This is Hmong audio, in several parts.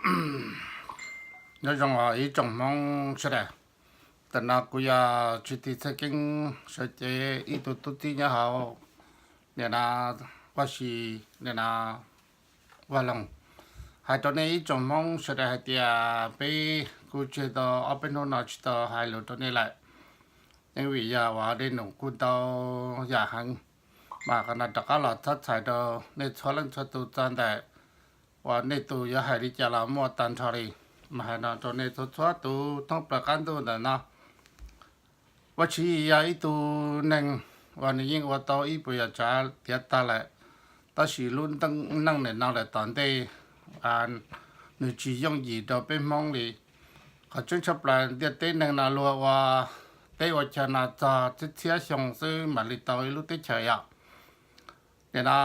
Nyob zoo os ib tsoom Hmoob sawv daws. Tam no kuv yog Tswv Tij Txhiaj Keeb sawv cev ib tug tub txib nyob hauv nim no Vaj Si, nim no Vaj Loog, hais rau nej ib tsoom Hmoob sawv daws hais tias peb kuj tseg tau ob peb hnub no tsis tau hais lus rau nej lawm. Yeej vim yog uas dej num kuj ntau yam heev, mas qhov no rov qab los txhab txhais rau nej txhua leej txhua tus txog ntawm uas nej tus yuav hais li cas los muaj tag nrho li. Mas hais no rau nej txhua txhua tus thoob plaws qab ntuj ntawm no. Vaj Tswv yog ib tug neeg uas nws yeej ua tau ib puas yam tsav tiav tag lawm, tab sis lub neej nim no lawm tom ntej nws tsis yooj yim rau peb Hmoob li. Qhov tseeb tshaj plaws ntiaj teb neeg no luag ua teb ua chaw no txog txhiab txhiab xyoo xwb mam li tau ib lub teb chaws yom. Nim no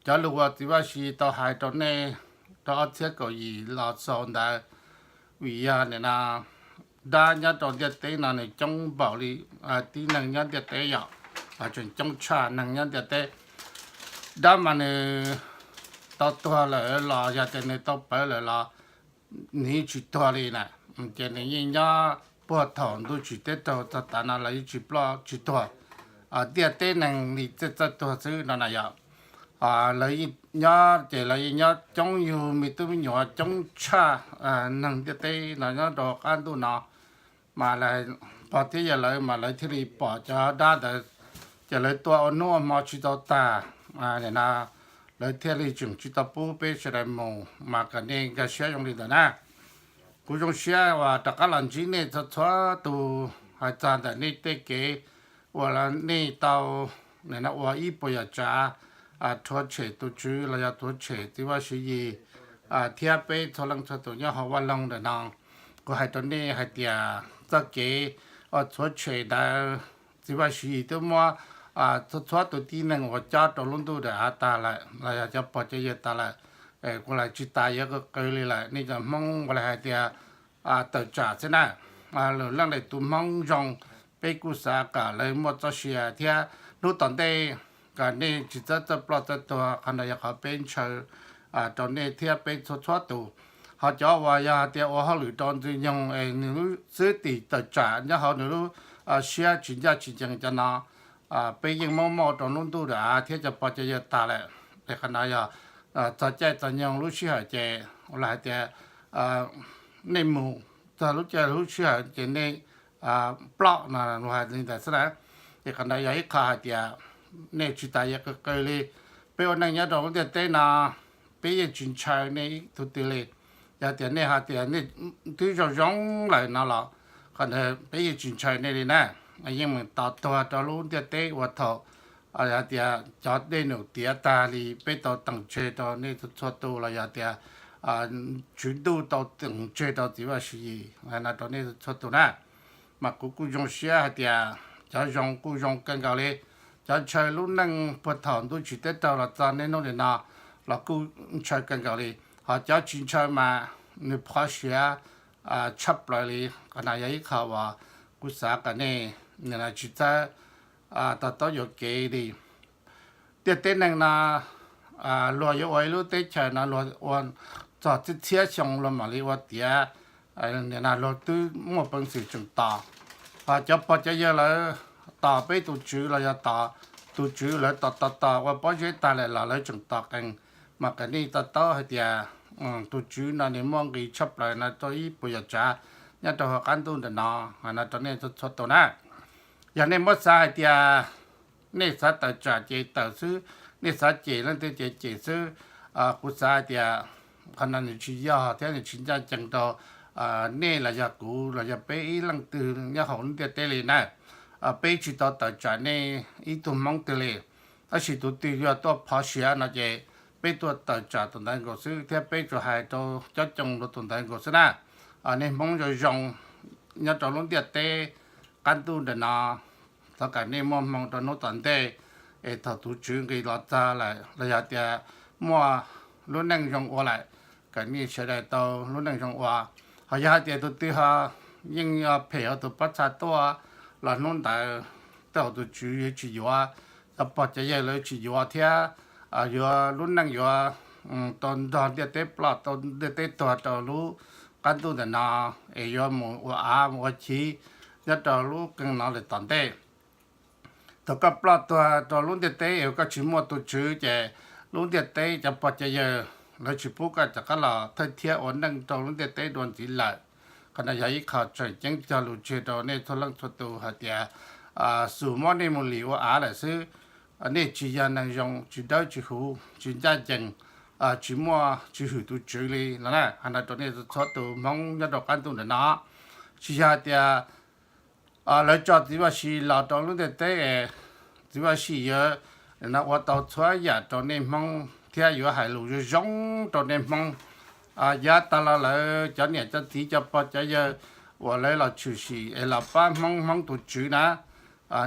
cov lus uas txiv Vaj Si tau hais rau nej rau ob txhiab kaum yim los xaus ntawd, vim yog nim no dab nyob rau ntiaj teb no nws coob npaum li tib neeg nyob ntiaj teb yom, tseem coob tshaj neeg nyob ntiaj teb. Dab mas nws tau tuag lawm los yog tias nws tau pawv lawm los nws yeej tsis tuag li na, ces nws yeej nyob puag thaum ntuj tsim teb raug txog tav no los yeej tsis ploj tsis tuag. Ntiaj teb neeg li txawj txawj tuag xwb no na yom. Lawv yeej nyob ces lawv yeej nyob coob yug me tub me nyuam coob tshaj neeg ntiaj teb no nyob rau qab ntuj no. Mas pog thiab yawg lawv mas lawv thiaj li pom cov dab ntawd, ces lawv tuaj ua hnub ua hmo tsis tau tag. Nim no lawv thiaj li tseem tsis tau pub peb sawv daws mus, mas kom nej nkag siab zoo li ntawd na. Kuv zoo siab uas rov qab los ntsib nej txhua txhua tus hais txog ntawm nej tej kev uas nej tau nim no ua ib puas yam tsav rhuav tshem tus Tswv los yog rhuav tshem txiv Vaj Siv Yis thiab peb txhua leej txhua tus nyob hauv Vaj Loog ntawm no. Kuv hais rau nej hais tias txoj kev uas rhuav tshem ntawd txiv Vaj Siv Yis twb muab txhua txhua tus tib neeg uas cob rau lub ntuj dawm av tag lawm los yog cov pog cov yawg tag lawm, kuv lam tsis tas yuav qw qw li lawm. Nej cov Hmoob ua li hais tias tawm tsam xwb na. Lwm leej lwm tus Hmoob zoo, peb kuj xav kom lawv muaj txoj sia thiab hnub tom ntej kom nej tsis txawj txawj ploj txawj tuag. Qhov ntawd yog qhov peb ntshaw rau nej thiab peb txhua txhua tus. Ho cov uas yog hais tias ua hauj lwm rau Ntxwg Nyoog es nws lub xwb tim tawm tsam nyob hauv nws lub siab tsis ncaj tsis ncees cov no, peb yeej muab muab rau lub ntuj dawm av thiab cov pog cov yawg tag lawm. Es qhov no yog txog caij txog nyoog lub sij hawm ces ua li hais tias nej mus txog lub caij lub sij hawm ces nej ploj no, hais li ntawd xwb na. Ces qhov ntawd yog ib qho hais tias nej tsis tas yuav qw qw li. Peb ua neej nyob rau lub ntiaj teb no, peb yeej tsis ntshaw nej ib tug twg li. Yog tias nej hais tias nej twb zoo zoo lawm no los qhov ntawd peb yeej tsis ntshaw nej li na. Yeej mus tos tuag rau lub ntiaj teb uas thaum hais tias cov dej num tiav tag li peb tau teem tseg rau nej txhua tus los yog tias Tswv Ntuj tau teem tseg rau txiv Vaj Siv Yis no rau nej txhua tus na. Mas kuv kuj zoo siab hais tias cov zoo kuj zoo kawg nkaus li. Cov ntshaw lub neej puag thaum ntuj tsim teb raug los txog niaj hnub nim no los kuj ntshaw kawg nkaus li. Ho cov tsis ntshaw mas nws phov siav tshaj plaws li. Qhov no yog ib qho uas kuv xav kom nej tsis txhob to taub yuam kev li. Ntiaj teb neeg no luag yuav ua ib lub teb chaws no luag ua txog txhiab txhiab xyoo luag mam li ua tiav. Nim no luag twb muaj peev xwm tseem tos. Ho cov pog cov yawg lawv tos peb tus Tswv los yog tos tus Tswv lawv tos tos tos ua pob zeb tag lawm los lawv tseem tos qees. Mas kom nej to taub hais tias tus Tswv no nws muaj nqis tshaj plaws no rau ib puas yam tsav nyob rau hauv qab ntuj ntawm no, no rau nej txhua tus na. Yog nej muab xav hais tias nej xav tawm tsam ces tawm xwb, nej xav cem leej twg ces cem xwb. Kuv xav hais tias qhov no nws tsis yog thiab nws tsis ncaj ncees rau nej los yog kuv los yog peb ib leej twg nyob hauv lub ntiaj teb li na. Peb tsis tau tawm tsam nej ib tug Hmoob twg li. Tab sis tus twg yuav tuaj phov siav no ces peb tuaj tawm tsam tus ntawd nkaus xwb thiab peb tsuas hais rau cob coo rau tus ntawd nkaus xwb na. Nej Hmoob zoo zoo nyob rau lub ntiaj teb qab ntuj ntawm no, thov kom nej muaj hmoo rau hnub tom ntej, es thaum tus Tswv nqis los txog lawm los yog tias muaj lub neej zoo ua lawm, kom nej sawv daws tau lub neej zoo ua. Ho yog hais tias tus twg ho yeej phem hauv tus pob txha tuaj los hnub ntawd tej zaum tus Tswv yuav tsis yuav, cov pog cov yawg lawv tsis yuav thiab yuav lub neej yuav tau nrog ntiaj teb ploj, tau ntiaj teb tuag rau lub qab ntuj ntawm no, es yuav mus ua av mus ua chiv nyob rau lub qee no lawm tom ntej. Thaum koj ploj tuag rau lub ntiaj teb es koj tsis muaj tus tswv ces lub ntiaj teb cov pog cov yawg lawv tsis pub koj rov qab los thawj thiab ua neej rau lub ntiaj teb dua ntxiv lawm. Qhov no yog ib qho tseem ceeb cog lus tseg rau nej txhua leej txhua tus hais tias, xus muab nej mus lim ua av lawm xwb, nej tsis yog neeg zoo, tsis dawb tsis huv, tsis ncaj ncees, tsis muaj, tsis hwm tus tswv li no na. Hais no rau nej txhua tus Hmoob nyob rau qab ntuj ntawm no, tsis yog hais tias lawv tso txiv Vaj Siv los rau lub ntiaj teb es txiv Vaj Siv yuav ua tau txhua yam rau nej Hmoob thiab yuav hais lus zoo zoo rau nej Hmoob. Yav tas los lawv cov niam cov txiv cov pog cov yawg uas lawv los tshwm sim es los pab Hmoob, Hmoob tus tswv na,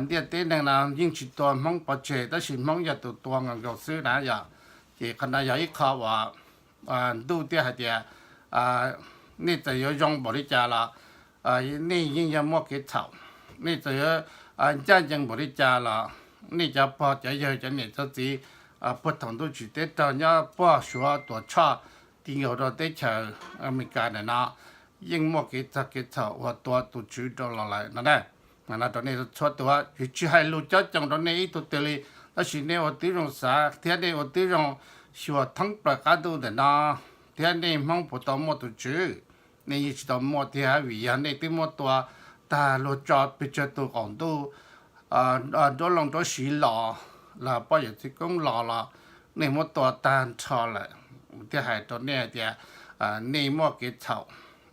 ntiaj teb neeg no yeej tsis tua Hmoob pov tseg tab sis Hmoob yog tus tua nkaus nkaus xwb na yom. Ces qhov no yog ib qho uas ntuj thiaj hais tias nej txawm yuav zoo npaum li cas los nej yeej yog muaj kev txhaum, nej txawm yuav ncaj ncees npaum li cas los nej cov pog cov yawg cov niam cov txiv puag thaum ntuj tsim teb raug nyob puag Suav Tuam Tshoj ti nkaus rau teb chaws Amelikas ntawm no yeej muaj kev txog kev txhaum uas tua tus tswv rau los lawm no na. No rau nej txhua tus, tsis hais lus cob coos rau nej ib tug twg li, tab sis nej ua tib zoo xav thiab nej ua tib zoo xyuas thoob plaws qab ntuj ntawm no thiab nej Hmoob puas tau muaj tus tswv. Nej yeej tsis tau muaj tiag vim yog nej twb muab tua tag luag tso pes tsawg tus qaum ntuj, nruab looj nruab siv los, los poj yawm txiv koob los los nej muab tua tag nrho lawm. Thiaj hais rau nej hais tias nej muaj kev txhaum,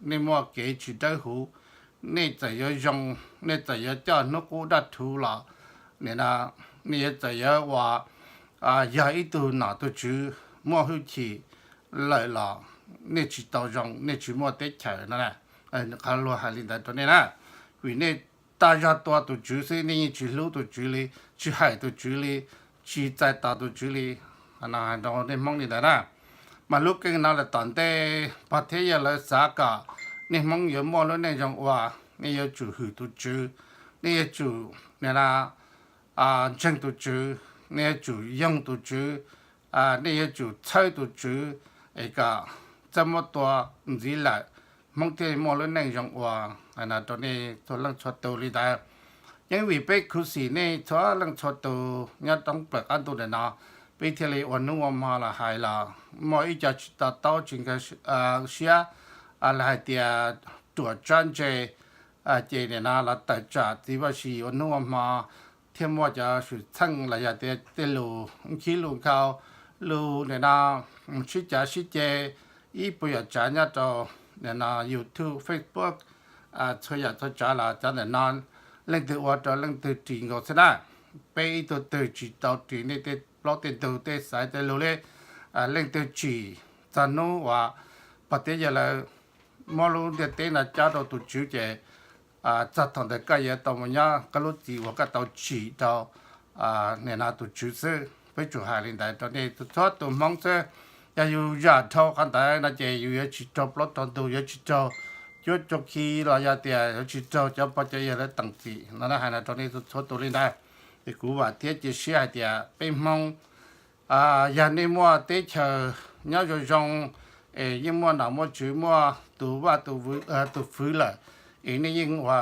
nej muaj kev tsis dawb huv, nej txawm yuav zoo, nej txawm yuav coj hnub qub daj rhuv los, nim no nej yuav txawm yuav ua yog ib tug nom tus tswv muaj hwj chim lawm los nej tsis tau zoo, nej tsis muaj teb chaws no. Qhov luag hais li ntawd rau nej na, vim nej tag zog tua tus tswv xwb, nej yeej tsis hlub tus tswv li, tsis hais tus tswv li, tsis txais tos tus tswv li. Hais rau nej Hmoob li ntawd na. Mas lub keeb no lawm tom ntej pog thiab yawg lawv xav kom nej Hmoob yuav muaj lub neej zoo ua, nej yuav tsum hwm tus tswv, nej yuav tsum ntseeg tus tswv, nej yuav tsum yoog tus tswv, nej yuav tsum txhawb tus tswv, es kom txaj muab tua ntxiv lawm, Hmoob thiaj muaj lub neej zoo ua. Hais no rau nej txhua leej txhua tus li ntawd. Yeej vim peb khuv xim nej txhua leej txhua tus nyob thoob plaws qab ntuj ntawm no, peb thiaj li ua hnub ua hmo los hais los muaj ib co tsis to taub tsis nkag siab, los hais tias ruam tsab ntse, ces nim no los tawm tsam txiv Vaj Siv ua hnub ua hmo, thiaj muaj cov xwm txheej los yog tias tej lus khib lus nkhaus, lus nim no sib cav sib ceg ib puas yam tsav nyob rau nim no YouTube, Facebook, txhua yam txhua tsav los cov ntawm no leej twg ua rau leej twg ris nkaus xwb na. Peb ib tug twg tsis tau ris nej tej plaub tej ntug tej xaiv tej lus li. Leej twg tsim txog hnub uas pog thiab yawg lawv muab lub ntiaj teb no cob rau tus tswv ces txog thaum ntawd koj yuav tau mus nyob koj lub txim uas koj tau tsim rau nim no tus tswv xwb. Peb tsuas hais li ntawd rau nej txhua tus Hmoob xwb. Yog yus zam dhau qhov ntawd no ces yus yuav tsis raug plaub raug ntug, yuav tsis raug cuab tsuj khi los yog tias yuav tsis raug cov pog cov yawg lawv teem txim no. Hais no rau nej txhua tus li ntawd, es kuv vam thiab cia siab hais tias peb Hmoob, yog nej muaj teb chaws nyob zoo zoo, es yeej muaj nom muaj tswv, muaj tus vaj tus fwv lawm, es nej yeej ua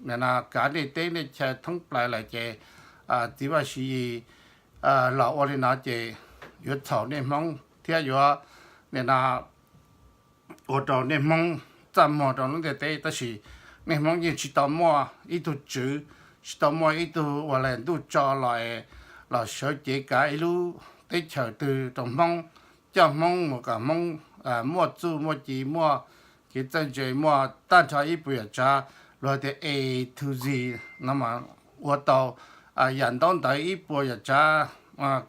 nim no kav nej teb nej chaw thoob plaws lawm ces txiv Vaj Siv Yis los ua li no ces yuav txhaum nej Hmoob thiab yuav nim no ua rau nej Hmoob txaj muag rau lub ntiaj teb. Tab sis nej Hmoob yeej tsis tau muaj ib tug tswv, tsis tau muaj ib tug uas lam ntuj tso los, los sawv cev kav ib lub teb chaws twg rau Hmoob, coj Hmoob mus kom Hmoob muaj txuj muaj ci, muaj kev txawj ntse, muaj tag nrho ib puas yam tsav, luag tias A to Z no mas ua tau yam ntaub ntawv ib puas yam tsav,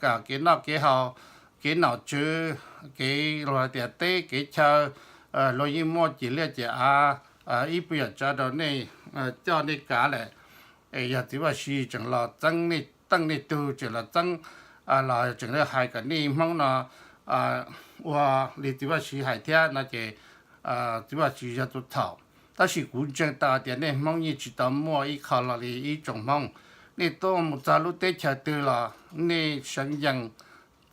kom kev noj kev haus, kev nom tswv, kev luag tias teb kev chaw, luag yeej muaj cim liaj cim av ib puas yam tsav rau nej, coj nej kav lawm. Es yog txiv Vaj Siv tseem los txeeb nej teej nej tug, tseem los txeeb, los tseem hais kom nej Hmoob no ua li txiv Vaj Siv hais thiab no ces txiv Vaj Siv yog tus txhaum. Tab sis kuv ntseeg tau tias nej Hmoob yeej tsis tau muaj ib qho los li ib tsoom Hmoob. Nej tuaj mus txog lub teb chaws twg los nej seev yees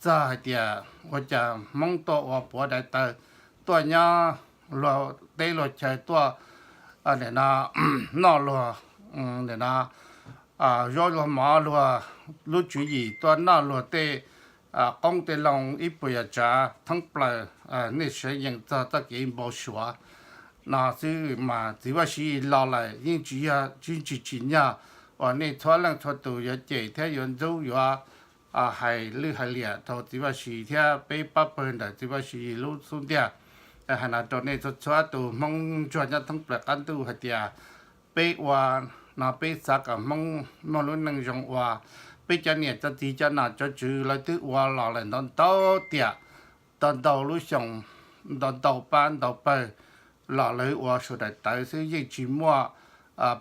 txog hais tias ua cas Hmoob tuaj ua puav daim tawv, tuaj nyob luag teb luag chaw, tuaj nim no noj luag, nim no zaub luag mov, luag lub tswv yim, tuaj noj luag tej qoob tej loo ib puas yam tsav thoob plaws, nej seev yees txog txoj kev npau suav no xwb mas txiv Vaj Siv Yis los lawm yeej tsis yog tsis tsim nyog uas nej txhua leej txhua tus yuav cem thiab yuav ntxub yuav hais lwj hais liam rau txiv Vaj Siv thiab peb pab pawg ntawm txiv Vaj Siv Yis lub xub ntiag. Hais no rau nej txhua txhua tus Hmoob ntsuag nyob thoob plaws qab ntuj hais tias peb ua no peb xav kom Hmoob muaj lub neej zoo ua, peb cov niam cov txiv cov nom cov tswv lawv twb ua los lawm ntau ntau tiam, ntau ntau lub xyoo, ntau ntau pab ntau pawg los lawv ua sawv daim tawv xwb yeej tsis muaj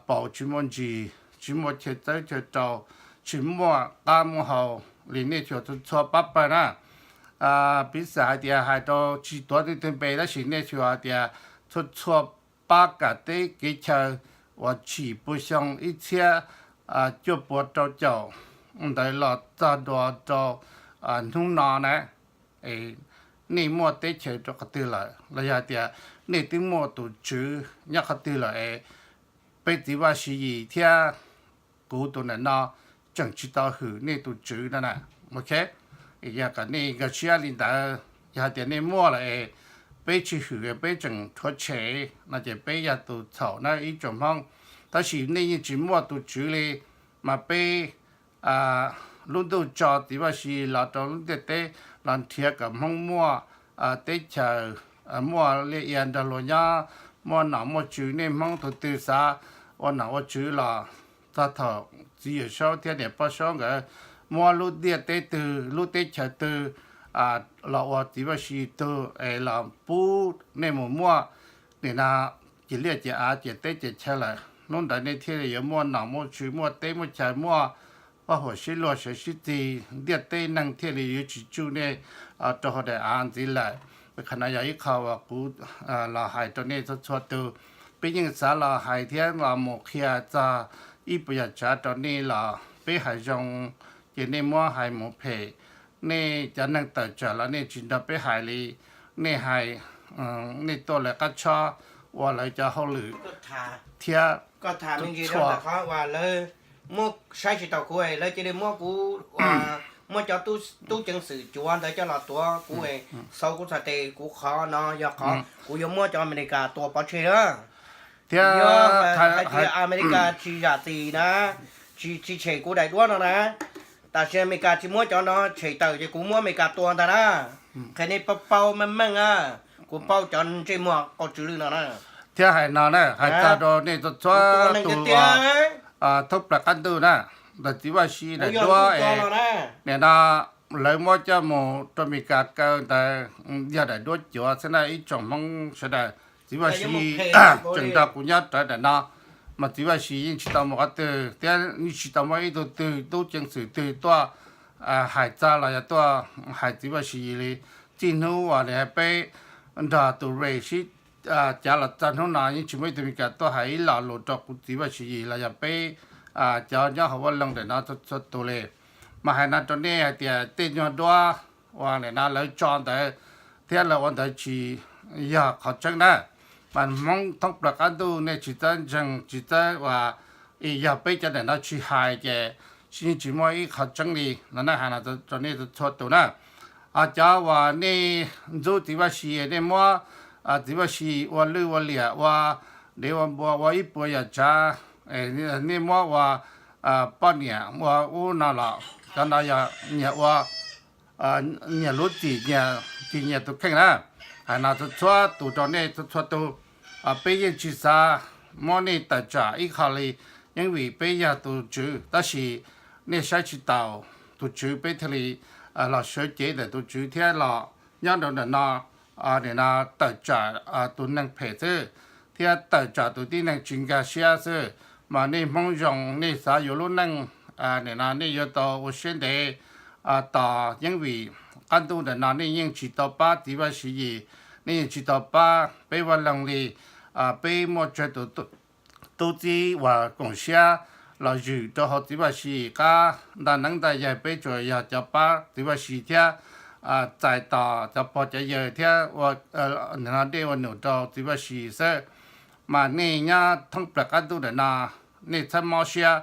paus tsis muaj ntsis, tsis muaj chaw txawb chaw rau, tsis muaj qab muaj hau li nej txhua txhua pab pawg na. Piv xam hais tias hais rau tsis tuav twg tug npe tab sis nej txhua hais tias txhua txhua pab kam teb kev chaw uas tsim puas xyoo ib txhiab cuaj puas rau caum ntawd los txog dua rau hnub no na, nej muaj teb chaws rau qhov twg lawm los yog hais tias nej twb muaj tus tswv nyob qhov twg lawm es peb txiv Vaj Siv Yis thiab kuv tus ntawm no tseem tsis tau hwm nej tus tswv no na. Ok, yog kom nej nkag siab li ntawd, yog hais tias nej muaj lawm es peb tsis hwm peb tseem rhuav tshem no ces peb yog tus txhaum na ib tsoom Hmoob. Tab sis nej yeej tsis muaj tus tswv li, mas peb lub ntuj tso txiv Vaj Siv Yis los rau lub ntiaj teb los nrhiav kom Hmoob muaj teb chaws, muaj liaj ia nrog luag nyob, muaj nom muaj tswv. Nej Hmoob tus twg xav ua nom ua tswv los txog thaum txiv Yawm Saub thiab niam Poj Saub nkawd muab lub ntiaj teb twg lub teb chaws twg los ua txiv Vaj Siv Yis tug es los pub nej mus muaj nim no ces liaj ces av ces teb ces chaw lawm, hnub ntawd nej thiaj li yuav muaj nom muaj tswv, muaj teb muaj chaw, muaj paj huam sib luag sawv sib txig, ntiaj teb neeg thiaj li yuav tsis tsuj nej rau hauv daim av ntxiv lawm. Qhov no yog ib qho uas kuv los hais rau nej txhua txhua tus. Peb yeej xav los hais thiab los mus qhia txog ib puas yam tsav rau nej los peb hais zoo ces nej muab hais mus phem, nej cov neeg tawm tsam los nej tsis nrog peb hais li, nej hais, nej tuaj lawv qab tshob ua lawv cov hauj lwm thiab txhua lawv muab saib tsis taus kuv, lawv cia li muab kuv, muab cov tub ceev xwm cuav ntawd coj los tuav kuv, xauv kuv txhais tes. Kuv qhov no yog qhov kuv yuav muab cov Amelikas tua pov tseg na. Thiab hais tias Amelikas tsis zam txim na, tsis tshem kuv daim duab no na, tam sim Amelikas tsis muab cov no tshem tawm ces kuv muab Amelikas tua ntag na. Qhia nej paub paub meej meej na, kuv paub cov ntsej muag qau tsw lwj no na. Thiab hais no na, hais txog rau nej txhua tus thoob plaws qab ntuj na, ntawm txiv Vaj Siv daim duab es nim no lawv muab coj mus rau Amelikas kaw ntawd yog daim duab cuav xwb na ib tsoom Hmoob sawv daws. Txiv Vaj Siv tseem nrog kuv nyob rawv daim no, mas txiv Vaj Siv yeej tsis tau mus qhov twg thiab yeej tsis tau muaj ib tug twg tub ceev xwm twg tuaj hais txog los yog tuaj hais txiv Vaj Siv Yis li. Txij hnub uas peb nrog tus Ray sib cav los txog hnub no yeej tsis muaj ib tug Amelikas tuaj hais ib lo lus rau kuv txiv Vaj Siv Yis los yog peb cov nyob hauv vaj loog ntawm no txhua tus li. Mas hais no rau nej hais tias tej nyuag duab uas nim no lawv tso ntawd thiab lawv ua ntawd tsis yog qhov tseeb na. Mas Hmoob thoob plaws qab ntuj nej tsis txawj ntseeg tsis txawj uas, yog peb cov ntawm no tsis hais ces yeej tsis muaj ib qho tseeb li no na. Hais no rau nej txhua tus na. Cov uas nej ntxub txiv Vaj Siv, nej muab txiv Vaj Siv ua lwj ua liam, ua dev ua npua, ua ib puas yam tsav, nej muab ua poj niam ua ub no los cov no yog nyias ua, nyias lub txim, nyias tus kheej na. Hais no txhua tus rau nej txhua txhua tus, peb yeej tsis xav muab nej tawm tsam ib qho li, yeej vim peb yog tus tswv tab sis nej saib tsis taus tus tswv peb thiaj li los sawv cev ntawm tus tswv thiab los nyob rau ntawm no, nim no tawm tsam tus neeg phem xwb thiab tawm tsam tus tib neeg tsis nkag siab xwb. Mas nej Hmoob zoo nej xav yuav lub neej, nim no nej yuav tau ua siab ntev tos, yeej vim qab ntuj ntawm no nej yeej tsis tau pab txiv Vaj Siv Yis, nej yeej tsis tau pab peb vaj loog li. Peb muaj tsawg tus tub txib uas koom siab los zwm rau hauv txiv Vaj Siv Yis qab ntaj neeb ntaj yaig, peb tsuas yog cov pab txiv Vaj Siv thiab txais tos cov pog cov yawg thiab ua, no dej ua num rau txiv Vaj Sis xwb. Mas nej nyob thoob plaws qab ntuj ntawm no, nej txhob mob siab,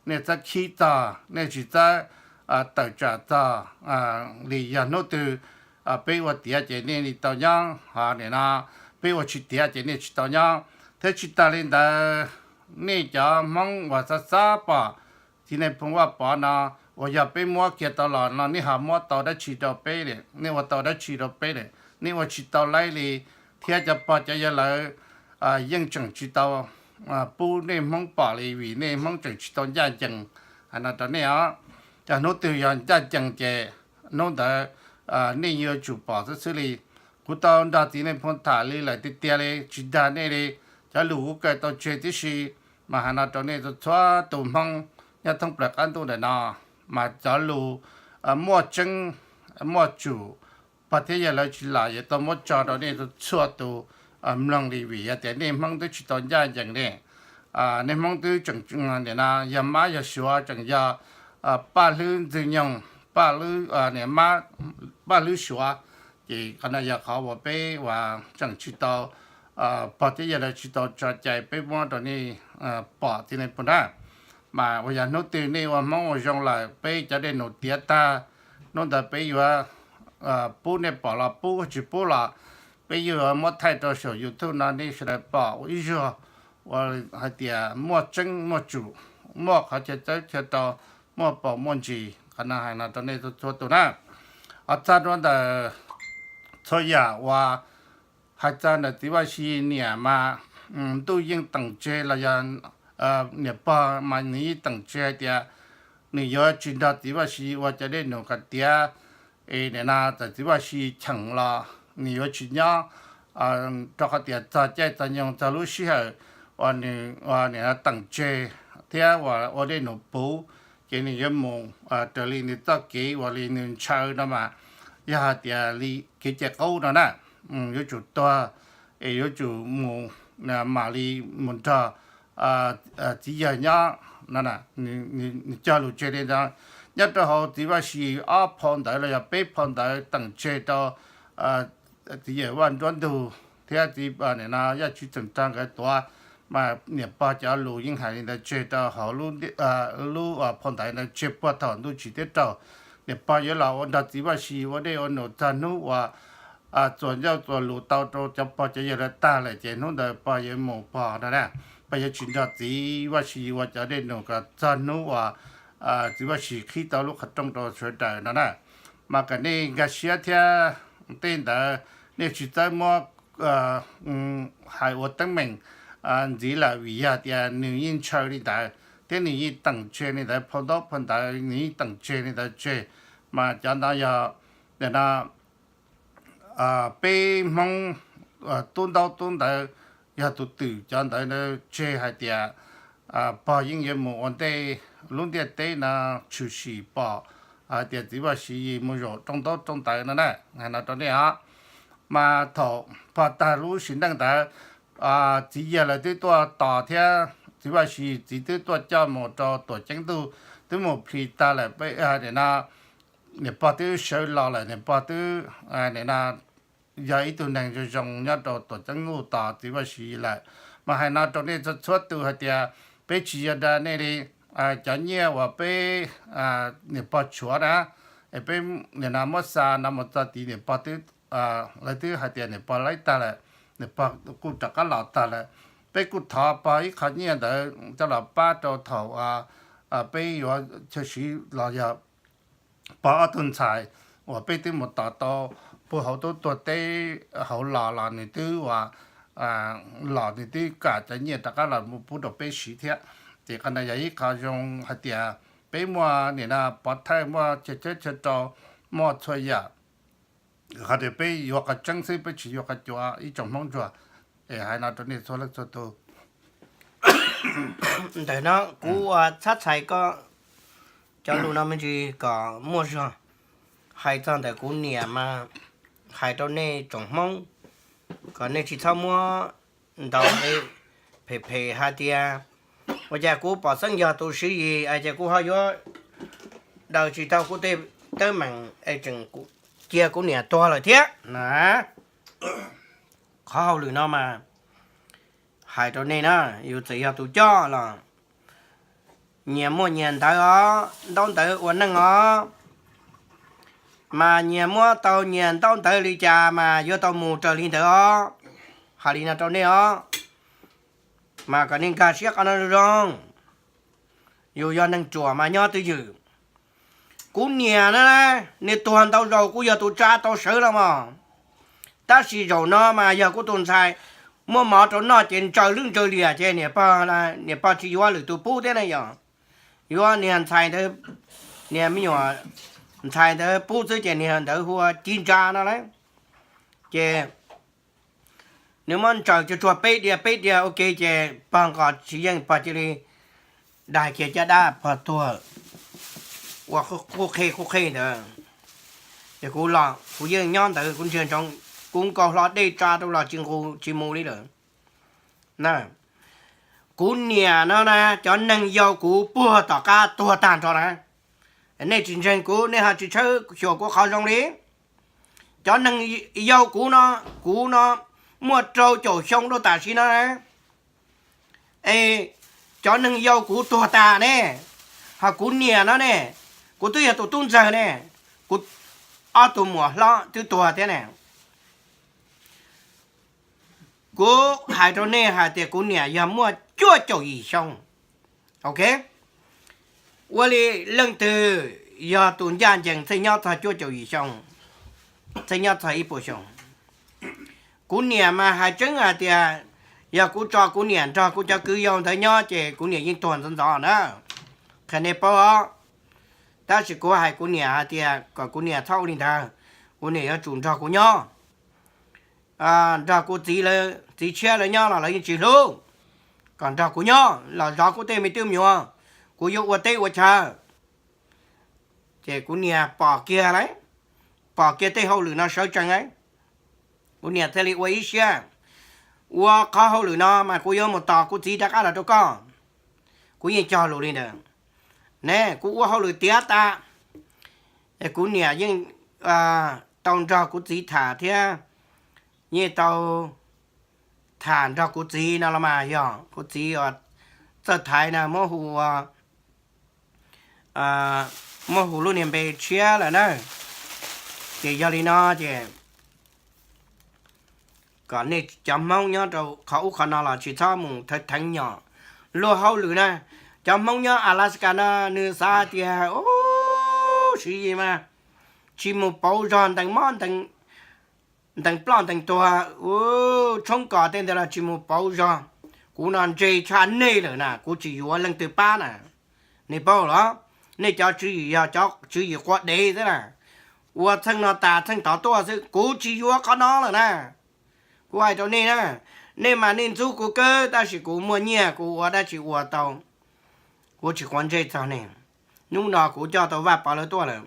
nej txhob khib txog, nej tsis txhob tawm tsam txog li. Yog hnub twg peb ua tiav ces nej li tau nyob, ho nim no peb ua tsis tiav ces nej tsis tau nyob. Thiab tsis tas li ntawd, nej cov Hmoob uas xav xav pom txiv Nais Phoo Vaj Pov no, uas yog peb muab kiag tau los no nej ho muab tau dab tsi rau peb li, nej ua tau dab tsi rau peb li, nej ua tsis tau laib li. Thiab cov pog cov yawg lawv yeej tseem tsis tau pub nej Hmoob pom li, vim nej Hmoob tseem tsis tau ncaj ncees. Hais no rau nej os, yog hnub twg yog ncaj ncees ces hnub ntawd nej yuav tsum pom xwb xwb li. Kuv tau nrog txiv Nais Phoo tham li lawm tiag tiag li, tsis dag nej li. Cov lus kuv kaw tau tseg tib si, mas hais no rau nej txhua tus Hmoob nyob thoob plaws qab ntuj ntawm no, mas cov lus muaj tseeb muaj tsum, pog thiab yawg lawv tsis lam yuav tau muab tso rau nej txhua tus mloog li, vim yog tias nej Hmoob twb tsis tau ncaj ncees li. Nej Hmoob twb tseem, nim no yog mab yog suav, tseem yog paj hlwb ntxwg nyoog, paj hlwb, paj hlwb suav. Ces qhov no yog qhov uas peb uas tseem tsis tau, pog thiab yawg lawv tsis tau tso cai peb muab rau nej pom txiv Nais Phoo na. Mas uas yog hnub twg nej ua Hmoob ua zoo lawm, peb cov dej num tiav tag, hnub ntawd peb yuav pub nej pom los pub, tsis pub los peb yuav muab thaij rau saum YouTube no nej sawv daws pom ua ib zaug, ua hais tias muaj tseeb muaj tsum, muaj qhov chaw txawb chaw rau, muaj paus muaj ntsis. Qhov no hais no rau nej txhua tus na. Ho txog rau ntawm txhua yam uas hais txog ntawm txiv Vaj Sis niam mas ntuj yeej teem tseg los yog niam pog mas nws yeej teem tseg hais tias nws yuav tsis nrog txiv Vaj Sis ua cov dej num kom tiav, es nim no txawm txiv Vaj Sis cheem los nws yuav tsis nyob, rau qhov tias txog caij txog nyoog txog lub sij hawm uas nws teem tseg thiab uas ua dej num puv, ces nws yuav mus raws li nws txoj kev uas li nws ntshaw no mas, yog hais tias li kev cai qub no na, yuav tsum tuag, es yuav tsum mus, mam li mus nrog txiv yawg nyob no. Nws cog lus tseg li ntawd. Nyob rau hauv txiv Vaj Sis ob phau ntawv los yog peb phau ntawv teem tseg rau txiv yawg Vaj Nruab Ntug thiab txiv, nim no Yaj Tswv Txeem Rog nkawd tuav, mas niam pog cov lus yeej hais li ntawd tseg rau hauv lub phau ntawv ntawd tseg puag thaum ntuj tsim teb raug. Niam pog yuav los ua nrog txiv Vaj Sis ua dej ua num txog hnub uas txuas ncauj txuas lus tau rau cov pog cov yawg lawv tag lawm, ces hnub ntawd pog yuav mus pog no na. Pog yuav tsis nrog txiv Vaj Sis ua cov dej num kom txog hnub uas txiv Vaj Sis qhib tau lub qhov rooj rau sawv daws no na. Mas kom nej nkag siab thiab, tej ntawd nej tsis txawj muab hais ua teeb meem ntxiv lawm, vim yog tias nws yeej ntshaw li ntawd thiab nws yeej teem tseg li ntawd, phau ntaub phau ntawv nws yeej teem tseg li ntawd tseg. Mas cov ntawd yog, nim no peb Hmoob tub ntaub tub ntawv yog tus twm cov ntawd tseg hais tias pog yeej yuav mus ua ntej lub ntiaj teb no tshwm sim pom hais tias txiv Vaj Sis mus zaum rooj ntaub rooj ntawv no na. Hais no rau nej os, mas thaum pog tag lub sim neej ntawd, txiv yawg lawv twb tuaj tos thiab txiv Vaj Sis txiv twb tuaj coj mus rau Tuam Ceeb Ntuj, twb mus plhis tag lawm, nim no niam pog twb sawv los lawm, niam pog twb, nim no yog ib tug neeg zoo zoo nyob rau Tuam Ceeb Ntuj tos txiv Vaj Sis lawm. Mas hais no rau nej txhua txhua tus hais tias peb tsis yog dag nej li, cov nyiaj uas peb niam pog tshuav na, es peb nim no muab xa no mus txog tid niam pog twb, lawv twb hais tias niam pog laib tag lawm, niam pog kuj rov qab los tag lawm. Peb kuj thov pog ib qho nyiaj ntawd coj los pab rau thaum peb yuav chaw siv los yog pog ob tug ntxhais uas peb twb mus tos tau puag hauv tub tuag teb hauv los los nws twb ua los nws twb kam cov nyiaj rov qab los mus pub rau peb siv thiab. Ces qhov ntawd yog ib qho zoo hais tias peb muaj nim no pov thawj, muaj chaw txawb chaw rau, muaj txhua yam. Qhov tias peb yuav qhov tseeb xwb, peb tsis yuav qhov cuav ib tsoom Hmoob ntsuag. Es hais no rau nej txhua leej txhua tus. Ntawm no kuv ua txhab txhais koj cov lus no me ntsis kom muaj zog. Hais txog ntawm kuv niam mas hais rau nej tsoom Hmoob kom nej tsis txhob muab ntaus phem phem hais tias ua cas kuv pom xeeb yog tus Siv Yis es ces kuv ho yuav daws tsis tau kuv tej teeb meem es tseem kuv cia kuv niam tuag lawm thiab na. Qhov hauj lwm no mas hais rau nej na, yus txawm yog tus coj los nyias muaj nyias ntawv os, ntaub ntawv ua neej os, mas nyias muab tau nyias ntaub ntawv li cas mas yuav tau mus raws li ntawd os. Hais li no rau nej os, mas kom nej nkag siab qhov no zoo. Yus yog neeg ruam mas nyob twj ywm. Kuv niam na, nws tuag ntau zaus kuv yog tus tsa tau sawv los mas, tab sis zaum no mas yog kuv tus ntxhais muaj mov rau noj ces ntsaws lwj ntsaws liam ces niam pog, niam pog tsis yuav lwm tus pub thiab na yog. Yuav niag ntxhais ntawd, niag me nyuam ntxhais ntawd pub xwb ces niag ntawd hu ua Ci Ntsa no lauj. Ces nws muab ntsaws tsuag tsuag peb diav peb diav ua ke ces pog nqos tsis yeej, pog cia li dai kiag caj dab, pog tuag ua qub qhe qub qhe ntawd. Ces kuv los kuv yeej nyob ntawd kuv ntsia ntsoov, kuv nkaus hlo dej tsa rau los tsis nqus tsis mus li lawm. Kuv niam no na, cov neeg yau kuv puag tom qab tuag tag nrho na. Nej tsis ntseeg kuv, nej ho tsis tshawb xyuas kuv qhov zoo li. Cov neeg yau kuv no, kuv no muaj rau caum xyoo rau tam sim no na. Es cov neeg yau kuv tuag tas ne, ho kuv niam no ne, kuv twb yog tus tub ntxawg ne, kuv ob tug muam hlob twb tuag thiab ne. Kuv hais rau nej hais tias kuv niam yog muaj cuaj caum yim xyoo, ok, ua li leej twg yog tus ncaj ncees txheej nyob txog cuaj caum yim xyoo, txheej nyob txog ib puas xyoo. Kuv niam mas hais tseeb hais tias yog kuv tso kuv niam nrog kuv cov kwv yau ntawd nyob ces kuv niam yeej tuag ntxov ntxov na, qhia nej paub os. Tab sis kuv hais kuv niam hais tias kom kuv niam txhob ua li ntawd, kuv niam yuav tsum nrog kuv nyob, nrog kuv txiv, txiv tshiab lawv nyob los lawv yeej tsis hlub, kom nrog kuv nyob los zov kuv tej me tub me nyuam, kuv yuav ua teb ua chaw. Ces kuv niam pom kiag lauj, pom kiag tej hauj lwm no sawv tsees lauj, kuv niam thiaj li ua ib siab, ua qhov hauj lwm no mas kuv yuav mus tos kuv txiv rov qab los rau koj. Kuv yeej cog lus li ntawd ne, kuv ua hauj lwm tiav tas, kuv niam yeej tau nrog kuv txiv tham thiab, yeej tau tham nrog kuv txiv no los mas yog kuv txiv txawj thaiv na, muab hu ua, muab hu lub niag npe tshiab lawm na. Ces yog li no ces kom nej cov Hmoob nyob rau qhov ub qhov no los tsis txhob mus theev nyom luag hauj lwm na. Cov Hmoob nyob Alaska no nws xav tias, u, siv yis mas tsis mus pauv zog ntees mob ntees ploj ntees tuag, u, tshoob kos tej ntawd los tsis mus pauv zog. Kuv no ntse tshaj nej lawm na, kuv tsis yuav leej twg pab na. Nej paub los, nej cov tswv yim yog cov tswv yim quav dev xwb na, ua txheej no tas txheej tod tuaj xwb, kuv tsis yuav qhov no lawm na. Kuv hais rau nej na, nej mas nej ntxub kuv kawg tab sis kuv muaj nyiaj kuv ua dab tsi ua tau, kuv tsis quav ntsej txog nej. Hnub no kuv coj tau Vaj Pov lawv tuaj lawm.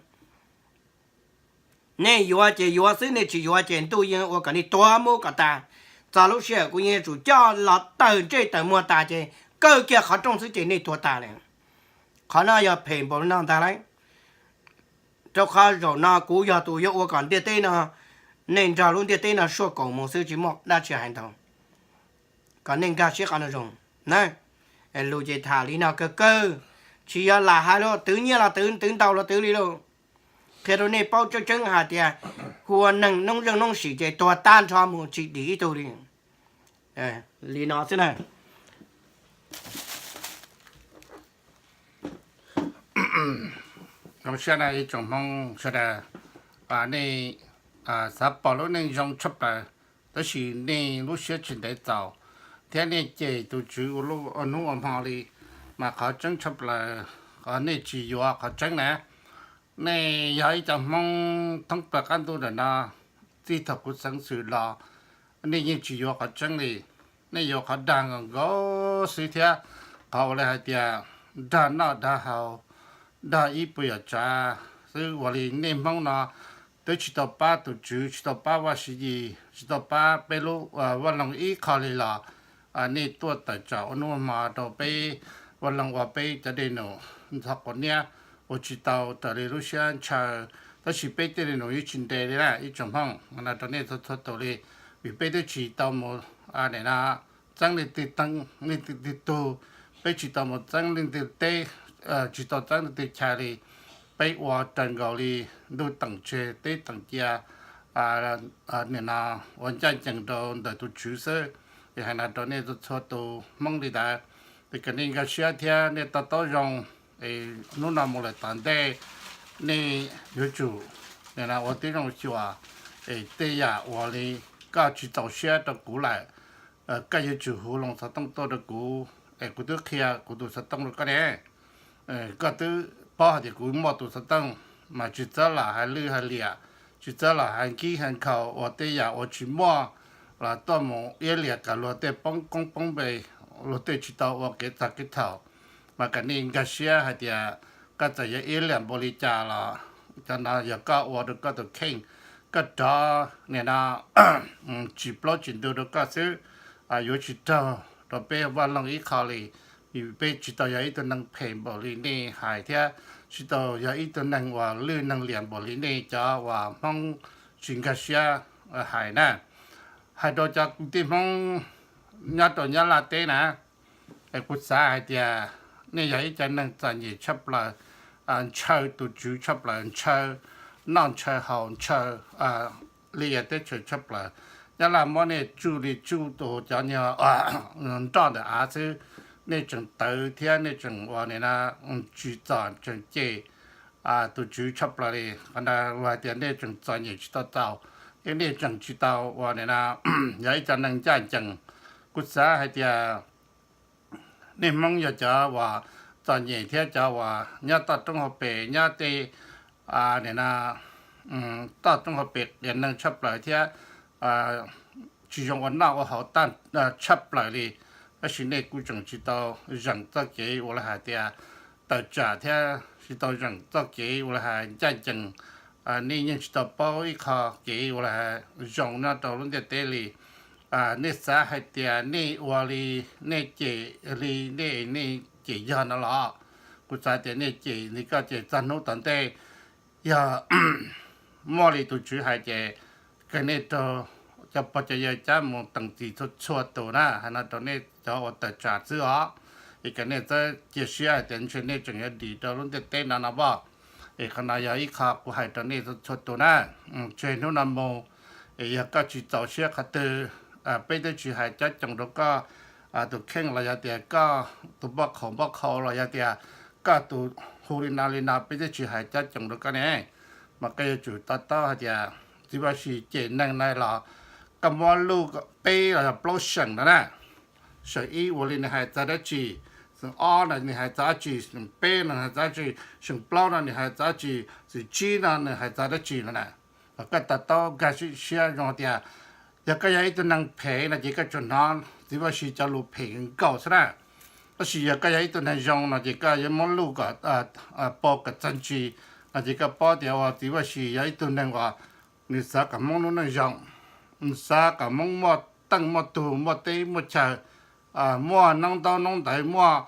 Nej yuav ces yuav xwb, nej tsis yuav ces ntuj yeej ua kom nej tuag mus kom tas. Txog lub sij hawm kuv yeej yuav tsum coj los tawm ntsej tawm muag tas ces kaw kiag qhov rooj xwb ces nej tuag tas li. Qhov no yog phem npaum no ntag lauj. Rau qhov zaum no kuv yog tus yuav ua kom ntiaj teb no, nej nrog lub ntiaj teb no suaj kaum mus xwb tsis muaj dab tsi hais ntau. Kom nej nkag siab qhov no zoo na. Lus ces tham li no kawg kawg, tsis yog lam hais los twv nyiaj los twv, twv ntau los twv li lauj. Qhia rau nej paub tseeb tseeb hais tias hu ua neeg noob zeej noob sim ces tuag tag nrho mus tsis dim ib tug li. Li no xwb na. Zoo siab na ib tsoom Hmoob sawv daws, nej xav pom lub neej zoo tshaj plaws, tab sis nej lub siab tsis ntev txaus, thiab nej cem tus Tswv ua hnub ua hmo li, mas qhov tseeb tshaj plaws, qhov nej tsis yuav qhov tseeb na. Nej yog ib cov Hmoob thoob plaws qab ntuj ntawm no, txij thaum kuv xeev xwm los, nej yeej tsis yuav qhov tseeb li. Nej yuav qhov dag nkaus nkaus xwb thiab qhov ua li hais tias dag noj dag haus, dag ib puas yam tsav xwb. Ua li nej Hmoob no twb tsis tau pab tus Tswv, tsis tau pab Vaj Siv Yis, tsis tau pab peb lub Vaj Loog ib qho li los, nej tuaj tawm tsam ua hnub hmo rau peb Vaj Loog ua peb cov dej num ntxhov quav niab, ua tsis tau raws li lub siab ntshaw, Tab sis peb tej li nus yeej tsis nres li na ib tsoom Hmoob, no rau nej txhua txhua tus li, vim peb twb tsis tau mus, nim no txeeb leej twg tug, peb tsis tau mus txeeb leej twg teb, tsis tau txeeb leej twg chaw li. Peb ua raws nkaus li ntuj teem tseg teb teem cia, nim no ua ncaj ncees rau ntawm tus Tswv xwb. Es hais no rau nej txhua tus Hmoob li ntawd, es kom nej nkag siab thiab nej to taub zoo, es hnub no mus lawm tom ntej nej yuav tsum nim no ua tib zoo xyuas, es tej yam uas li koj tsis txaus siab rau kuv lawm, koj yuav tsum hu loo xov tooj tuaj rau kuv, es kuv twb qhia kuv tus xov tooj rau koj ne. Koj twb paub hais tias kuv muaj tus xov tooj, mas tsis txhob lam hais lwj hais liam, tsis txhob lam hais nkig hais nkhaus uas tej yam uas tsis muaj los tuaj mus iab liam kom luag tej poob koob poob npe, luag tej tsis tau ua kev txog kev thaum. Mas kom nej nkag siab hais tias koj txawm yog iab liam npaum li cas los cov no yog koj ua rau koj tus kheej, koj rov nim no tsis plaub tsis ntug rau koj xwb, yuav tsis raug rau peb vaj loog ib qho li. Peb tsis tau yog ib tug neeg phem npaum li nej hais thiab tsis tau yog ib tug neeg uas lwj neeg liam npaum li nej cov uas Hmoob tsis nkag siab hais na. Hais rau cov kwv tij Hmoob nyob rau Nyab Laj teb na, es kuv xav hais tias nej yog ib cov neeg txom nyem tshaj plaws, ntshaw tus Tswv tshaj plaws, ntshaw noj ntshaw haus, ntshaw li teb chaws tshaj plaws. Nyab Laj muab nej tsuj li tsuj tus cov nyuag nroj ntawm av xwb, nej tseem tawv thiab nej tseem ua nim no tsis txom, tseem cem tus Tswv tshaj plaws li. Qhov ntawd hais tias nej tseem txom nyem tsis tau txaus, thiab nej tseem tsis tau ua nim no yog ib cov neeg ncaj ncees. Kuv xav hais tias nej Hmoob yog cov uas txom nyem thiab cov uas nyob toj roob hauv pes, nyob tej nim no toj roob hauv pes qias neeg tshaj plaws thiab tsis zoo ua noj ua haus tshaj plaws li. Tab sis nej kuj tseem tsis tau zeem txoj kev uas lawv hais tias tawm tsam thiab tsis tau zeem txoj kev uas lawv hais ncaj ncees. Nej yeej tsis tau paub ib qho kev uas lawv hais zoo nyob rau lub ntiaj teb li. Nej xav hais tias nej ua li, nej cem li, nej, nej cem yog no los? Kuv xav tias nej cem li koj ces txog hnub tom ntej yog muaj li tus Tswv hais ces kom nej raug cov pog cov yawg cab mus teem txim txhua txhua tus na. Hais no rau nej cov uas tawm tsam xwb os, es kom nej txhob cia siab hais tias ntshe nej tseem yuav dim rau lub ntiaj teb no no pom. Es qhov no yog ib qho kuv hais rau nej txhua txhua tus na. Tseg hnub no mus, es yog koj tsis txaus siab qhov twg, peb twb tsis hais cob coos rau koj tus kheej los yog tias koj tus npoj qhaus npoj qhau los yog tias koj tus hu li no li no, peb twb tsis hais cob coos rau koj ne. Mas koj yuav tsum to taub hais tias txiv Vaj Sis cem neeg na los koj muab luj peb los yog plaub seem no na. Seem ib ua li nws hais txog dab tsi, seem ob no nws hais txog dab tsi, seem peb no hais txog dab tsi, seem plaub no nws hais txog dab tsi, seem tsib no nws hais txog dab tsi no na. Koj to taub nkag siab zoo tias yog koj yog ib tug neeg phem no ces koj tsuas hnov txiv Vaj Sis cov lus phem nkaus xwb na. Tab sis yog koj yog ib tug neeg zoo no ces koj yuav muab luj kom pau kom txog ntsis no ces koj paub tias uas txiv Vaj Sis yog ib tug neeg uas nws xav kom Hmoob lub neej zoo, nws xav kom Hmoob muaj teej muaj tug, muaj teb muaj chaw, muaj noob ntaub noob ntawv, muaj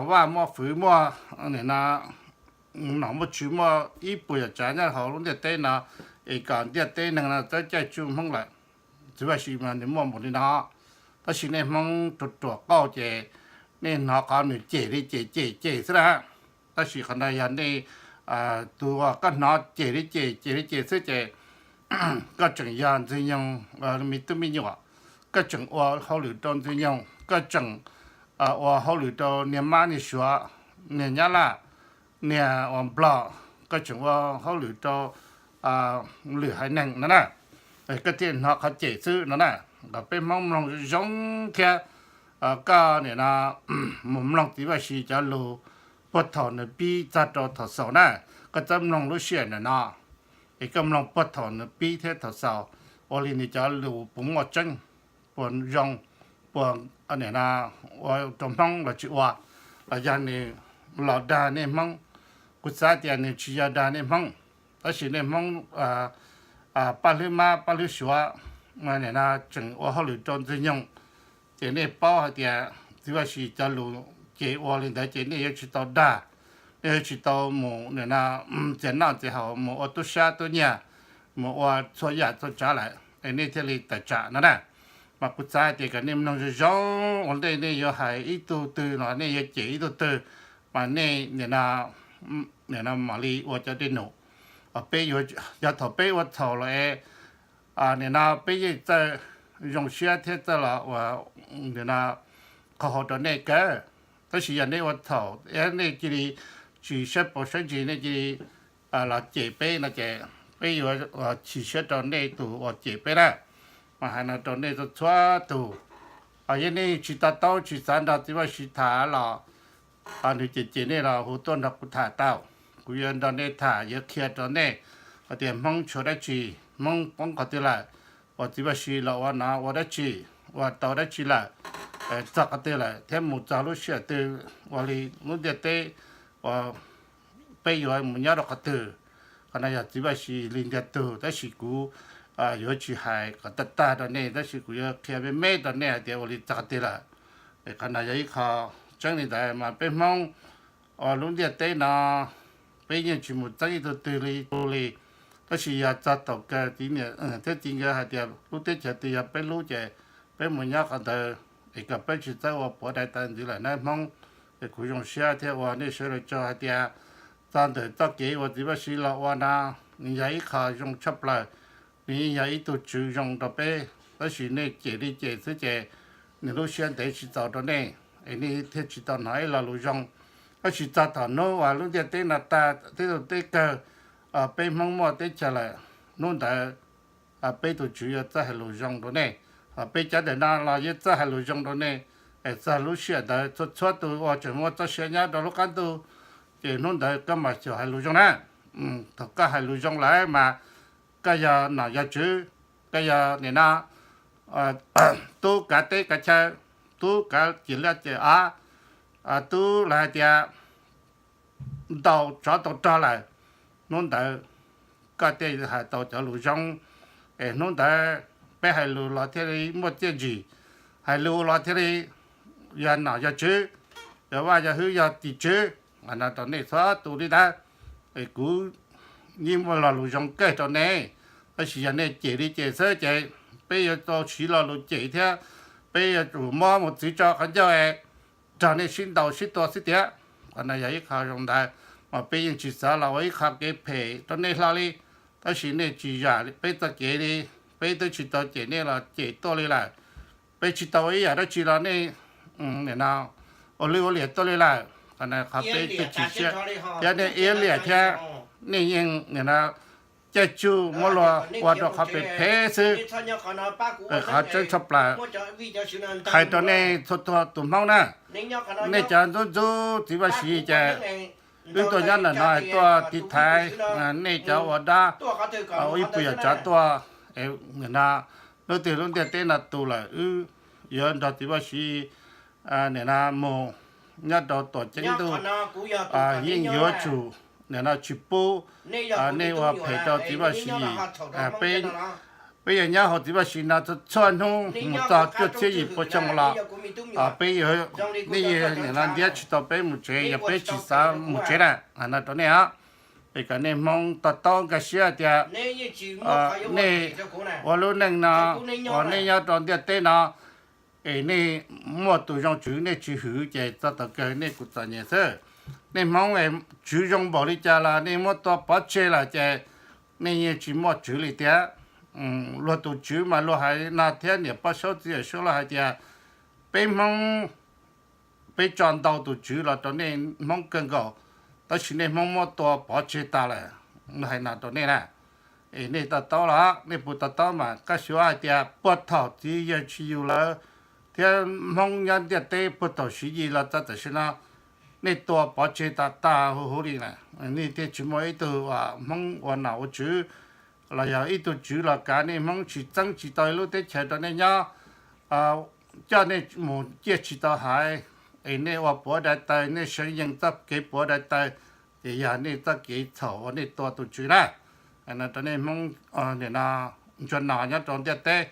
vaj muaj fwv, muaj nim no nom muaj tswv, muaj ib puas yam tsav nyob hauv lub ntiaj teb no, es kom ntiaj teb neeg no txawj caij tsuj Hmoob lawm. Txiv Vaj Sis mas nws muaj npaum li no, tab sis nej Hmoob ruam ruam qauj ces nej hnov qhov nws cem li cem cem cem xwb na. Tab sis qhov ntawd yog nej, tus uas koj hnov cem li cem cem li cem xwb ces koj tseem yog Ntxwg Nyoog me tub me nyuam, koj tseem ua hauj lwm rau Ntxwg Nyoog, koj tseem ua hauj lwm rau niag Mab niag Suav, niag Nyab Laj, niag uas Nplog, koj tseem ua hauj lwm rau lwm haiv neeg no na. Koj thiaj hnov qhov cem xwb no na. Kom peb Hmoob mloog zoo thiab, koj nim no mus mloog txiv Vaj Sis cov lus puag thaum nws pib txog rau thaum xaus na. Koj txawb mloog lub sij hawm ntawm no, es koj mloog puag thaum nws pib thiab thaum xaus, ua li nws cov lus puas muaj tseeb, puas zoo, puas nim no ua rau Hmoob los tsis ua, los yog nws los dag nej Hmoob. Kuv xav tias nws tsis yog dag nej Hmoob, tab sis nej Hmoob paj hlwb Mab paj hlwb Suav nim no tseem ua hauj lwm rau Ntxwg Nyoog, ces nej paub hais tias txiv Vaj Sis cov lus ces ua li ntawd ces nej yuav tsis tau dag. nej tsis tau mus nim no txiav noj txiav haus, mus ua tub sab tub nyiag, mus ua txhua yam txhua tsav lawm es nej thiaj li tawm tsam no na. Mas kuv xav hais tias kom nej mloog zoo zoo ua ntej nej yuav hais ib tug twg los nej yuav cem ib tug twg, mas nej nim no mam li ua cov dej num. Peb yuav, yog thaum peb ua txhaum los es nim no peb yeej txawj zoo siab thiab txawj los ua nim no qhov hau rau nej kawg. Tab sis yog nej ua txhaum nej cia li tsis saib paus saib ntsis, nej cia li los cem peb no ces peb yuav chim siab rau nej tus uas cem peb na. Mas hais no rau nej txhua txhua tus, yog nej tsis to taub tsis xav nrog txiv Vaj Siv tham los nws cem cem nej los hu tuaj nrog kuv tham tau. Kuv yuav nrog nej tham, yuav qhia rau nej hais tias Hmoob tshuav dab tsi, Hmoob poob qhov twg lawm, uas txiv Vaj Siv los ua no ua dab tsi, ua tau dab tsi lawm, txog qhov twg lawm thiab mus txog lub sij hawm twg, ua li lub ntiaj teb uas peb yuav mus nyob rau qhov twg. Qhov no yog txiv Vaj Siv li ntiag tug, tab sis kuv yuav tsis hais kom tag tag rau nej, tab sis kuv yuav qhia me me rau nej hais tias ua li txog qhov twg lawm. Es qhov no yog ib qho tseeb li ntawd mas peb Hmoob ua lub ntiaj teb no peb yeej tsis mus txeeb ib tug twg li tus li. Tab sis yog txog thaum kawg txiv niam thiab txiv nkawd hais tias lub teb chaws twg yog peb lub ces peb mus nyob qhov ntawd, es kom peb tsis txawj ua puav dai taw ntxiv lawm nawb Hmoob. Es kuv zoo siab thiab ua nej sawv daws tsaug hais tias txog ntawm txoj kev uas txiv Vaj Siv los ua no, nws yog ib qho zoo tshaj plaws, nws yeej yog ib tug tswv zoo rau peb. Tab sis nej cem li cem xwb ces nws lub siab ntev tsis txaus rau nej, es nej thiaj tsis tau hnov ib lo lus zoo. Tab sis txog thaum hnub uas lub ntiaj teb no tag, teb tug teb kawg, peb Hmoob muaj teb chaws lawm, hnub ntawd peb tus tswv yuav txawj hais lus zoo rau nej, peb cov ntawm no los yuav txawj hais lus zoo rau nej. Es txog lub sij hawm ntawd txhua txhua tus uas tseem muaj txoj sia nyob rau lub qab ntuj, ces hnub ntawd koj mam xyaum hais lus zoo na. Thaum koj hais lus zoo lawm mas koj yog nom yog tswv, koj yog nim no tub kav teb kav chaw, tub kav cim liaj cim av, tub lawv hais tias ntaus tsov tau rog lawm, hnub ntawd koj thiaj hais tau cov lus zoo. Es hnub ntawd peb hais lus los thiaj li muaj txiaj ntsig, hais lus los thiaj li yog nom yog tswv, yog vaj yog hwj yog tim tswv. Hais no rau nej txhua tus li ntawd, es kuv yeej muaj lo lus zoo kawg rau nej. Tab sis yog nej cem li cem xwb ces peb yuav tau siv lo lus cem thiab, peb yuav tsum muab mus txwv tso qhov ncauj es nrog nej sib ntaus sib tua xwb tiag. Qhov no yog ib qho zoo ntawd, mas peb yeej tsis xav los ua ib qho kev phem rau nej hlo li. Tab sis nej tsis zam peb txoj kev li, peb twb tsis tau cem nej los cem tuaj li lawm. Peb tsis tau ua ib yam dab tsi los nej nim no ua lwj ua liam tuaj li lawm. Qhov no qhov peb twb tsis siab, thiab nej iab liam thiab nej yeej nim no caij tsuj muab luag ua rau qhov phem phem xwb. Qhov tseeb tshaj plaws hais rau nej txhua txhua tus Hmoob na, nej cov ntxub ntxub txiv Vaj Siv ces wb tuaj nyob ntawm no tuaj tiv thaiv nej cov ua dab, ua ib puas yam tsav tuaj. Nim no hnub twg lub ntiaj teb no tu lawm wb yuav nrog txiv Vaj Siv nim no mus nyob rau tuam ceeb ntuj, yeej yuav tsum nim no tsis pub nej ua phem rau txiv Vaj Siv. Peb, peb yuav nyob hauv txiv Vaj Siv no txhua hnub mus txog cuaj txhiab yim pua xyoo los peb yuav, nej nim no ntiab tsis tau peb mus tsev, yog peb tsis xav mus tsev na. Hais no rau nej os, es kom nej Hmoob to taub nkag siab tias nej ua lub neej no, uas nej nyob rau ntiaj teb no, es nej muaj tus zoo tswv nej tsis hwv ces txog thaum kawg nej kuj txom nyem xwb. Nej Hmoob es tswv zoo npaum li cas los nej muab tua pov tseg lawm ces nej yeej tsis muaj tswv li tiag. Luag tus tswv mas luag hais no thiab, niam poj saub txiv yawm saub los hais tias peb Hmoob, peb tso ntau tus tswv los rau nej Hmoob kawg nkaus, tab sis nej Hmoob muab tua pov tseg tas lawm. Hais no rau nej na, es nej to taub los, nej puas to taub mas koj xyuas hais tias puag thaum txiv yawg tsis yus lawv thiab Hmoob nyob ntiaj teb puag thaum Siv Yis los txog tam sim no, nej tua pov tseg tas tas huv huv li na. Nej thiaj tsis muaj ib tug Hmoob ua nom ua tswv los yog ib tug tswv los kav nej Hmoob, tsis txeeb tsis tau ib lub teb chaws rau nej nyob, coj nej mus ciaj tsis tau haiv, es nej ua puav dai taw, nej seev yees txoj kev puav dai taw, ces yog nej txoj kev txhaum uas nej tua tus tswv na. Hais no rau nej Hmoob nim no ntsuag nos nyob rau ntiaj teb,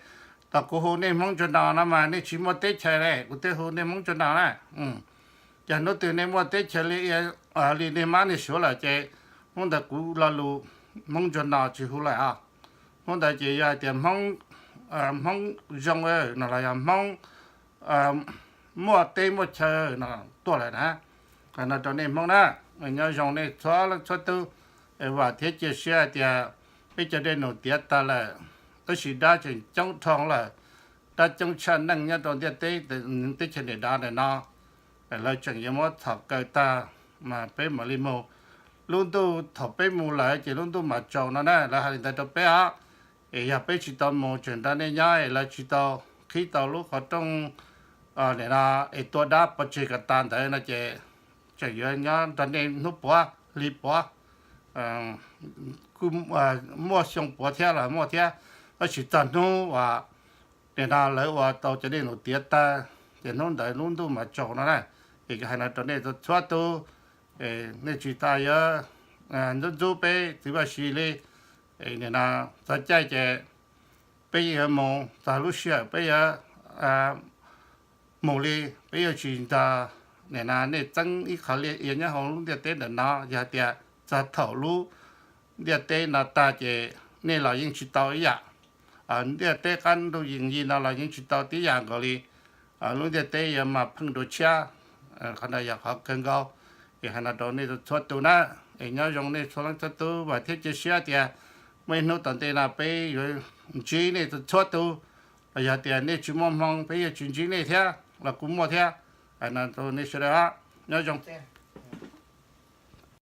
thaum kuv hu nej Hmoob ntsuag nos no mas nej tsis muaj teb chaws li, kuv thiaj hu nej Hmoob ntsuag nos na. Ces hnub twg nej muaj teb chaws li li nej mab nej suav lawm ces hnub ntawd kuv lo lus Hmoob ntsuag no tsis hu lawm os. Hnub ntawd ces yog hais tias Hmoob, Hmoob zoo no los yog Hmoob muaj teb muaj chaw no tuaj lawm na. Hais no rau nej Hmoob na, nyob zoo nej txhua leej txhua tus, vam thiab cia siab hais tias peb cov dej num tiav tag lawm, tab sis dab tseem coob dhau lawm, dab coob tshaj neej nyob rau ntiaj teb, teb chaws niam dav ntawm no, lawv tseem yuav muab txhom kaw tag, mas peb mam li mus. Lub ntuj thaum peb mus lawm ces lub ntuj mam tsaus no na, lawv hais li ntawd rau peb os. Es yog peb tsis tau mus tseem nrog nej nyob es lawv tsis tau qhib tau lub qhov rooj, nim no es tua dab pov tseg kom tas ntawd no ces tseem yuav nyob nrog nej hnub puav hli puav, kuj muaj xyoo puav thiab los muaj thiab, tab sis txog hnub uas nim no lawv ua tau cov dej num tiav tag ces hnub ntawd lub ntuj mas tsaus no na. Es hais no rau nej txhua tus, nej tsis tas yuav ntxub ntxub peb txiv Vaj Siv li. Nim no txog caij ces peb yeej yuav mus, txog lub sij hawm peb yuav mus li, peb yuav tsis nrog nim no nej txeeb ib qho liaj ia nyob hauv lub ntiaj teb ntawm no. Yog hais tias txog thaum lub ntiaj teb no tag ces nej los yeej tsis tau ib yam, ntiaj teb qab ntuj yees yig no los yeej tsis tau tib yam nkaus li. Lub ntiaj teb yuav mas pheej dua tshiab, qhov ntawd yog qhov kawg nkaus. Es hais no rau nej txhua tus na, es nyob zoo nej txhua leej txhua tus, vam thiab cia siab tias muaj ib hnub tom ntej no peb yuav ntsib nej txhua tus, los yog tias nej tsis muaj hmoo peb yuav tsis ntsib nej thiab los kuj muaj thiab. Hais no rau nej sawv daws, nyob zoo.